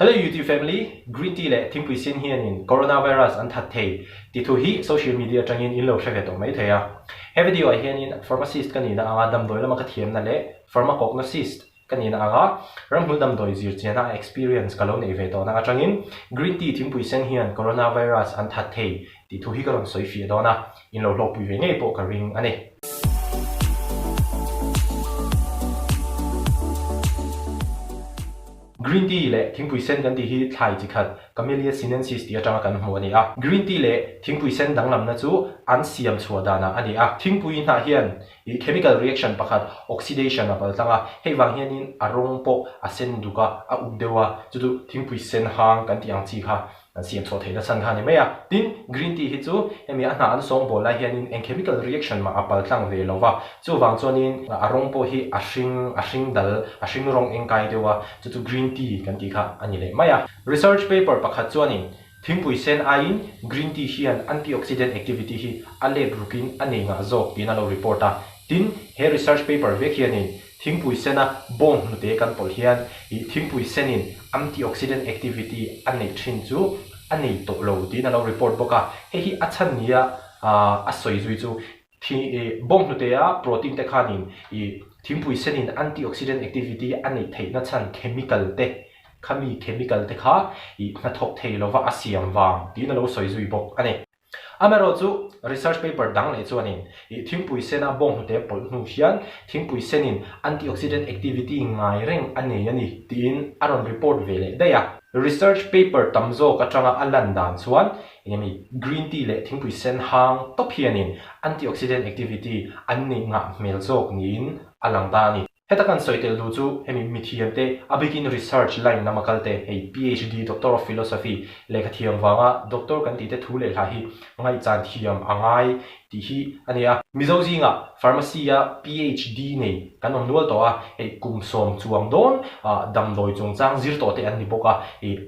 Hello YouTube family, Green tea leh thingpui sen hianin coronavirus an that thei tih thu hi social media atangin in lo hre ve tawh mai thei a. He video ah hianin pharmacist ka nihna anga damdawi lama ka thiamna leh pharmacognosist ka nihna anga ramhmul damdawi zir chiana a experience ka lo neih ve tawhna atangin green tea thingpui sen hian coronavirus an that thei tih thu hi ka rawn sawi fiah dawn a, in lo hlawkpui ve ngei pawh ka ring a ni. Green tea leh thingpui sen kan tih hi thlai chi khat Camellia sinensis tih atanga kan hmuh a ni a. Green tea leh thingpui sen danglamna chu an siam chhuah danah a ni a. Thingpui hnah hian ih chemical reaction pakhat oxidation a paltlang a, hei vang hianin a rawng pawh a sen duk a, a uk deuh a, chu chu thingpui sen hang kan tih ang chi kha An siam chhuah theihna chhan kha a ni mai a. Tin, green tea hi chu hemi a hnah an sawngbawl lai hianin eng chemical reaction mah a paltlang ve lo va, chuvang chuanin a rawng pawh hi a hring, a hring dal, a hring rawng eng kai deuh a, chu chu green tea kan tih kha a ni leh mai a. Research paper pakhat chuanin thingpui sen aiin green tea hian antioxidant activity hi a let rukin a nei ngah zawk tiin a lo report a. Tin, he research paper vek hianin Thingpui sena bawng hnute kan pawlh hian ih thingpui senin antioxidant activity a neih thin chu a nei tawh lo tiin a lo report bawk a. Hei hi a chhan nia a sawi zui chu thi ih bawng hnutea protein te khanin ih thingpui senin antioxidant activity a neih theihna chhan chemical te khami chemical te kha ih hnathawk thei lova a siam vang tiin a lo sawi zui bawk a ni. Amaherawhchu, research paper dang leh chuanin ih thingpui sena bawng hnute pawlh hnu hian thingpui senin antioxidant activity ngai reng a nei a ni tiin a rawn report ve leh daih a. Research paper tam zawk atanga a lan dan chuan engemaw green tea leh thingpui sen hang tawp hianin antioxidant activity an neih ngah hmel zawk niin a lang ta a ni. Heta kan sawi tel duh chu hemi mithiam te, a bikin research line lama kal te, hei PhD, Doctor of Philosophy, lehkha thiam vanga doctor kan tih te thu leh hla hi ngaihchan thiam a ngai tih hi a ni a. Mizo zingah pharmacy a PhD nei kan awm nual tawh a, hei kum sawm chuang dawn damdawi chungchang zir tawh te an ni bawk a,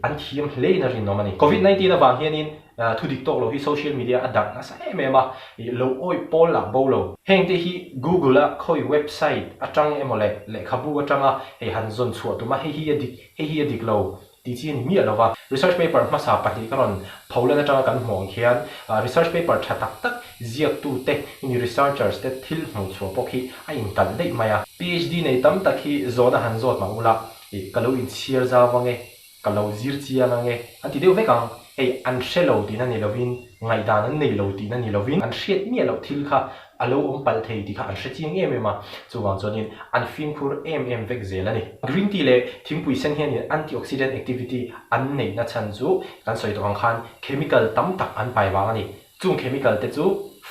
an thiam hle in a rinawm a ni. Covid 19 avang hianin Thu dik tawk lo hi social media a darh nasa em em a, ih lo awih pawl lah bo lo. Heng te hi Google a khawi website atang emaw leh lehkhabu atanga hei han zawn chhuah tum a, hei hi a dik, hei hi a dik lo tih chi a ni miah lo va. Research paper hmasa pahnih ka rawn pholan atanga kan hmuh ang khian research paper tha tak tak ziaktu te, hemi researchers te thil hmuh chhuah pawh khi a inkalh daih mai a. PhD nei tam tak hi zawhna han zawt mah ula, ih ka lo inchhiar zau vang e, Ka lo zir chiang ange, an ti deuh vek ang. Hei, an hre lo tihna ni lovin, ngaihdan an nei lo tihna ni lovin, an hriat miah loh thil kha a lo awm palh thei tih kha an hre chiang em em a, chuvang chuanin an fimkhur em em vek zel a ni. Green tea leh thingpui sen hianin antioxidant activity an neihna chhan chu kan sawi tawh ang khan chemical tam tak an pai vang a ni. Chung chemical te chu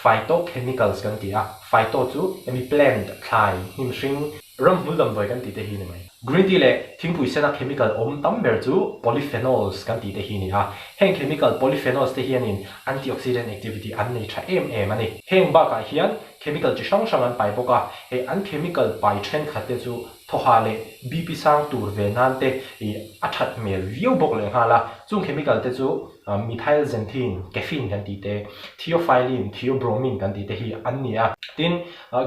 phytochemicals kan ti a, phyto chu hemi plant, thlai, hnim hring, ramhmul damdawi kan tih te hi ni mai. Green tea leh thingpui sena chemical awm tam ber chu polyphenols kan tih te hi ni a, heng chemical polyphenols te hianin antioxidant activity an nei tha em em a ni. Heng bakah hian chemical chi hrang hrang an pai bawk a, hei an chemical pai thenkhat te chu Thawha leh BP sang tur ve nan te ih a that hmel viau bawk leh nghal a, chung chemical te chu methyl xanthine, caffeine kan tih te, theophylline, theobromine kan tih te hi an ni a. Tin,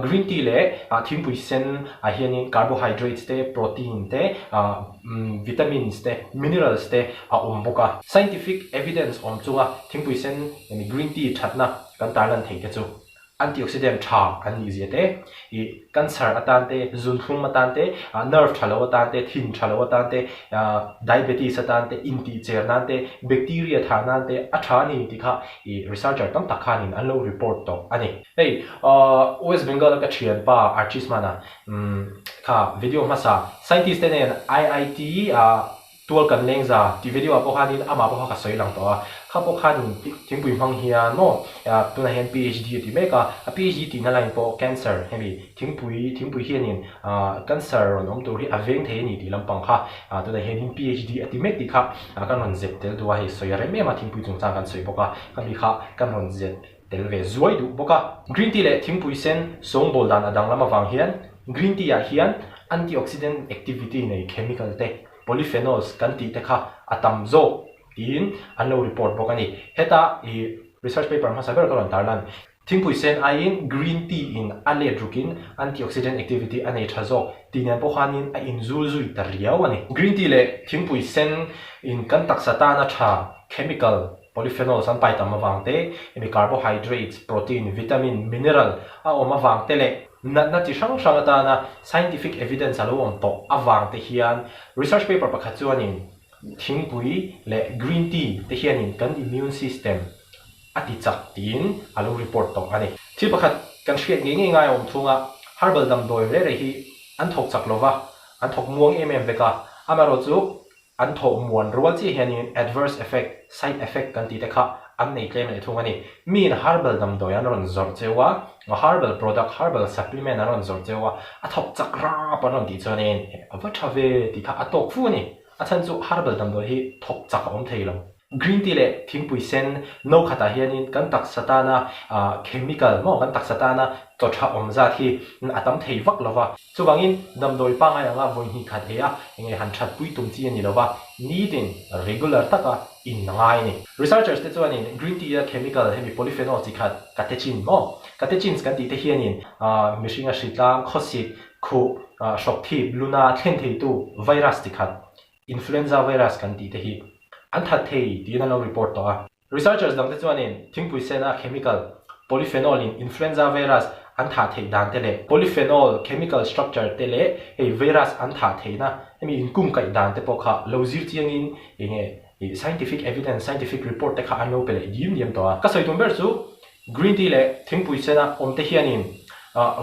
green tea leh thingpui sen ah hianin carbohydrates te, protein te, vitamins te, minerals te a awm bawk a. Scientific evidence awm chunga thingpui sen green tea thatna kan tarlan thei te chu Antioxidant tha an nih zia te, ih cancer atan te, zunthlum atan te, nerve tha lo atan te, thin tha lo atan te, diabetes atan te, intih cher nan te, bacteria thah nan te a tha a ni tih kha ih researcher tam tak khanin an lo report tawh a ni. Hei West Bengal a ka thianpa Archisman-a kha video hmasa scientist te nen IIT ah Tual kan leng za tih video ah pawh khanin amah pawh kha ka sawi lang tawh a, kha pawh khanin thingpui hmang hian maw tunah hian PhD a ti mek a, a PhD tihna line pawh cancer hemi thingpui thingpui hianin cancer rawn awm tur hi a veng thei a ni tih lampang kha tunah hianin PhD a ti mek tih kha kan rawn zep tel duh a, hei sawi a rem em a thingpui chungchang kan sawi bawk a, khami kha kan rawn zep tel ve zuai duh bawk a. Green tea leh thingpui sen sawngbawl dan a danglam avang hian green tea ah hian antioxidant activity nei chemical te Polyphenols kan tih te kha a tam zawk tiin an lo report bawk a ni. Heta i research paper hmasa ber ka rawn tarlan. Thingpui sen aiin green tea in a let rukin antioxidant activity a nei tha zawk tih nen pawh khanin a inzul zui ta riau a ni. Green tea leh thingpui sen in kan taksa tana tha chemical polyphenols an pai tam avang te, hemi carbohydrates, protein, vitamin, mineral a awm avang te leh natna chi hrang hrang atana scientific evidence a lo awm tawh avang te hian research paper pakhat chuanin thingpui leh green tea te hianin kan immune system a ti chak tiin a lo report tawh a ni. Thil pakhat kan hriat ngei ngei ngai a awm thung a, herbal damdawi reh reh hi an thawk chak lova, an thawk muang em em vek a, amaherawhchu an thawh muan rual chiah hianin adverse effect, side effect kan tih te kha an nei tlem leh thung a ni. Miin herbal damdawi an rawn zawrh cheu a, herbal product, herbal supplement an rawn zawrh cheu a, a thawk chak rap an rawn tih chuanin a va tha ve tih kha a tawk fu a ni. A chhan chu herbal damdawi hi thawk chak a awm thei lo. Green tea leh thingpui sen no khatah hianin kan taksa tana chemical maw kan taksa tana chaw tha awm zat hi a tam thei vak lo va. Chuvangin damdawi pangngai anga vawi hnih khat ei a enge han that pui tum chi a ni lo va, nitin regular taka in ngai a ni. Researchers te chuanin green tea a chemical hemi polyphenol chi khat catechin maw catechins kan tih te hianin mihringa hritlang, khawsik, khuh, hrawk thip, luna thlen theitu virus chi khat Influenza virus kan tih te hi an that thei tiin an lo report tawh a. Researchers dang te chuanin thingpui sena chemical polyphenol in influenza virus an thah theih dan te leh polyphenol chemical structure te leh hei virus an thah theihna hemi inkung kaih dan te pawh kha lo zir chiangin enge scientific evidence, scientific report te kha an lo pe leh diam diam tawh a. Ka sawi tum ber chu Green tea leh thingpui sena awm te hianin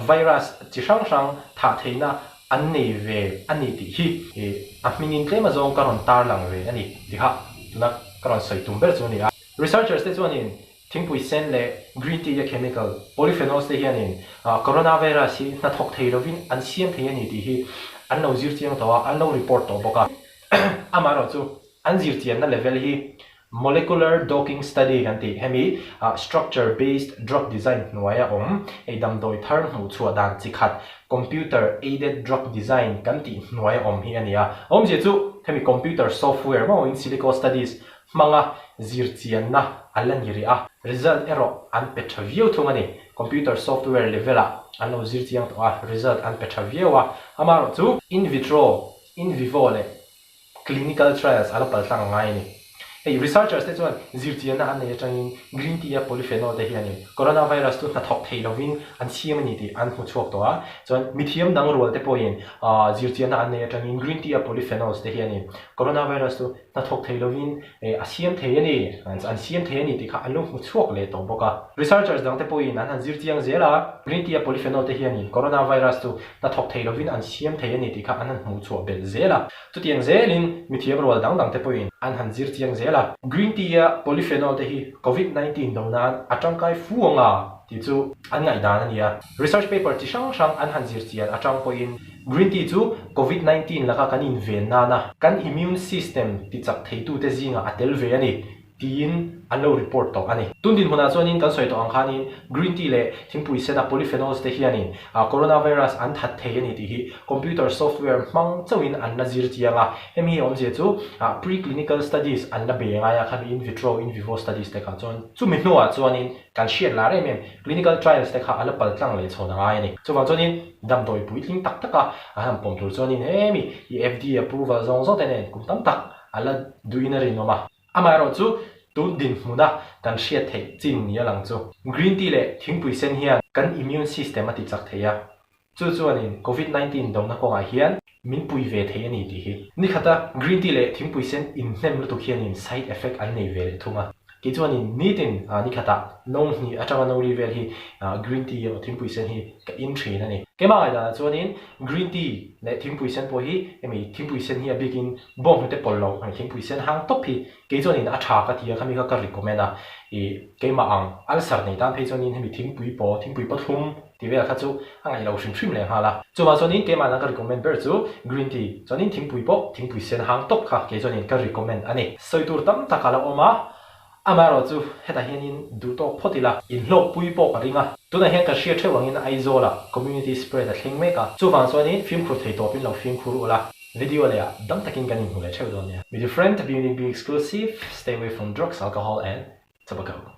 virus chi hrang hrang thah theihna an nei ve a ni tih hi a hmingin tlem azawng ka rawn tarlang ve a ni tih kha tuna ka rawn sawi tum ber chu a ni a. Researchers te chuanin thingpui sen leh green tea a chemical polyphenols te hianin coronavirus hi hnathawk thei lovin an siam thei a ni tih hi an lo zir chiang tawh a, an lo report tawh bawk a. Amaherawhchu an zir chianna level hi Molecular docking study kan tih hemi structure based drug design hnuaia awm hei damdawi thar hmuh chhuah dan chi khat computer aided drug design kan tih hnuaia awm hi a ni a. A awmzia chu hemi computer software maw in silico studies hmanga zir chianna a la ni rih a, result erawh an pe tha viau thung a ni. Computer software level ah an lo zir chiang tawh a, result an pe tha viau a. Amaherawhchu in vitro, in vivo leh Clinical trials a la pal tlang ngai a ni. Hei researchers te chuan zirchianna an nei atangin green tea a polyphenol te hianin coronavirus chu hnathawk thei lovin an siam a ni tih an hmu chhuak tawh a. Chuan mithiam dang rual te pawhin zirchianna an nei atangin green tea a polyphenols te hianin coronavirus chu hnathawk thei lovin a siam thei a ni, an siam thei a ni tih kha an lo hmu chhuak leh tawh bawk a. Researchers dang te pawhin an han zirchiang zel a, green tea a polyphenol te hianin coronavirus chu hnathawk thei lovin an siam thei a ni tih kha an han hmuh chhuah belh zel a. Chutiang zelin mithiam rual dang dang te pawhin an han zir chiang zel a. Green tea a polyphenol te hi Covid 19 do nan a tangkai fu ang a tih chu an ngaihdan a ni a. Research paper chi hrang hrang an han zir chian atang pawhin green tea chu Covid 19 laka kan inven nana kan immune system tichak theitute zingah a tel ve a ni. Tiin an lo report tawh a ni. Tun dinhmunah chuanin kan sawi tawh ang khanin green tea leh thingpui sena polyphenols te hianin coronavirus an that thei a ni tih hi computer software hmang chauhin an la zir chiang a. Hemi hi awmzia chu pre-clinical studies an la be ngai a, khami in vitro, in vivo studies te kha chuan chumi hnuah chuanin kan hriat lar em em clinical trials te kha a la paltlang leh chhawn a ngai a ni. Chuvang chuanin damdawi puitling tak taka an han pawm tur chuanin hemi i FDA approval zawng zawng te nen kum tam tak a la duhin a rinawm a. Amaherawhchu, tun dinhmuna kan hriat theih chin ni a lang chu. Green tea leh thingpui sen hian kan immune system a ti chak thei a, chu chuanin Covid 19 dona kawngah hian min pui ve thei a ni tih hi. Nikhata green tea leh thingpui sen inhnem lutuk hianin side effect an nei ve leh thung a. Kei chuanin nitin nikhatah no hnih atanga no li vel hi green tea emaw thingpui sen hi ka in thin a ni. Keimah ngaihdanah chuanin green tea leh thingpui sen pawh hi hemi thingpui sen hi a bikin Bawnghnute pawlh lo ang thingpui sen hang tawp hi kei chuanin a tha ka ti a, khami kha ka recommend a, ih keimah ang ulcer nei tan phei chuanin hemi thingpui paw, thingpui paw thlum ti vel kha chu a ngaih lo hrim hrim leh nghal a. Chuvang chuanin keimah nang ka recommend ber chu green tea, chuanin thingpui pawh thingpui sen hang tawp kha kei chuanin ka recommend a ni. Sawi tur tam tak a la awm a, Amaherawh chu hetah hianin duh tawk phawt ila, inhlawkpui pawh ka ring a. Tunah hian kan hriat theuh angin Aizawlah community spread a thleng mek a, chuvang chuanin fimkhur thei tawpin lo fimkhur ula, video lehah dam takin kan inhmu leh theuh dawn nia. Be different, be unique, be exclusive, stay away from drugs, alcohol and tobacco.